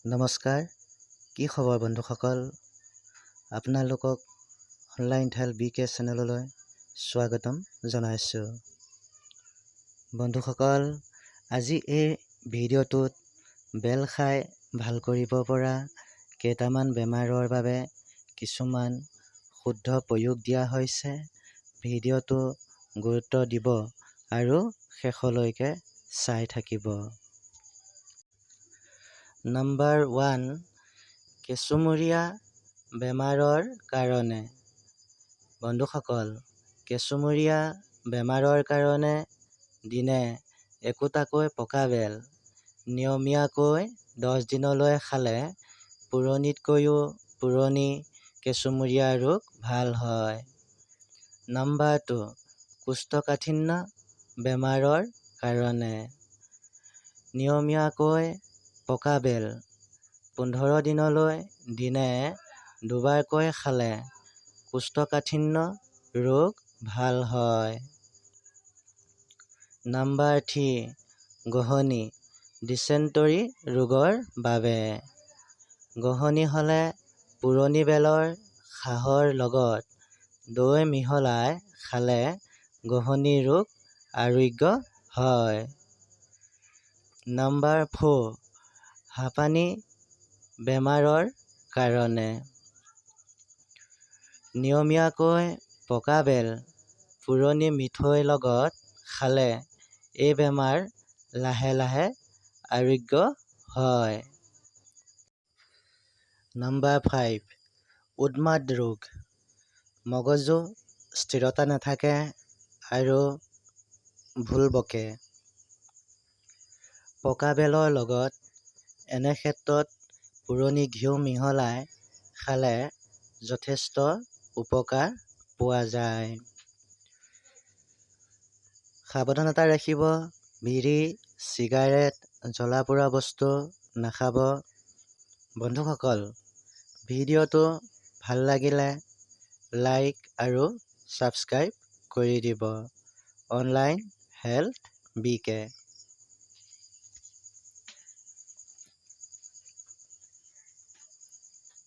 নমস্কাৰ, কি খবৰ বন্ধুসকল? আপোনালোকক অনলাইন হেল্থ বি কে চেনেললৈ স্বাগতম জনাইছোঁ। বন্ধুসকল, আজি এই ভিডিঅ'টোত বেল খাই ভাল কৰিব পৰা কেইটামান বেমাৰৰ বাবে কিছুমান শুদ্ধ প্ৰয়োগ দিয়া হৈছে। ভিডিঅ'টো গুৰুত্ব দিব আৰু শেষলৈকে চাই থাকিব। নম্বৰ 1, কেঁচুমূৰীয়া বেমাৰৰ কাৰণে। বন্ধুসকল, কেঁচুমূৰীয়া বেমাৰৰ কাৰণে দিনে একোটাকৈ পকা বেল নিয়মীয়াকৈ 10 দিনলৈ খালে পুৰণিতকৈও পুৰণি কেঁচুমূৰীয়া ৰোগ ভাল হয়। নম্বৰ 2, কোষ্ঠকাঠিন্য বেমাৰৰ কাৰণে। নিয়মীয়াকৈ পকা বেল 15 দিনলৈ দিনে দুবাৰকৈ খালে কোষ্ঠকাঠিন্য ৰোগ ভাল হয়। নম্বৰ 3, গ্ৰহণী, ডিচেণ্টৰী ৰোগৰ বাবে। গ্ৰহণী হ'লে পুৰণি বেলৰ সাৰৰ লগত দৈ মিহলাই খালে গ্ৰহণী ৰোগ আৰোগ্য হয়। নম্বৰ 4, হাঁপানী বেমাৰৰ কাৰণে। নিয়মীয়াকৈ পকা বেল পুৰণি মিঠৈৰ লগত খালে এই বেমাৰ লাহে লাহে আৰোগ্য হয়। নম্বৰ 5, উন্মাদ ৰোগ। মগজু স্থিৰতা নাথাকে আৰু ভুল বকে। পকা বেলৰ লগত এনে ক্ষেত্ৰত পুৰণি ঘিউ মিহলাই খালে যথেষ্ট উপকাৰ পোৱা যায়। সাৱধানতা ৰাখিব, বিড়ি, চিগাৰেট, জ্বলা পোৰা বস্তু নাখাব। বন্ধুসকল, ভিডিঅ'টো ভাল লাগিলে লাইক আৰু ছাবস্ক্ৰাইব কৰি দিব। Online health B K.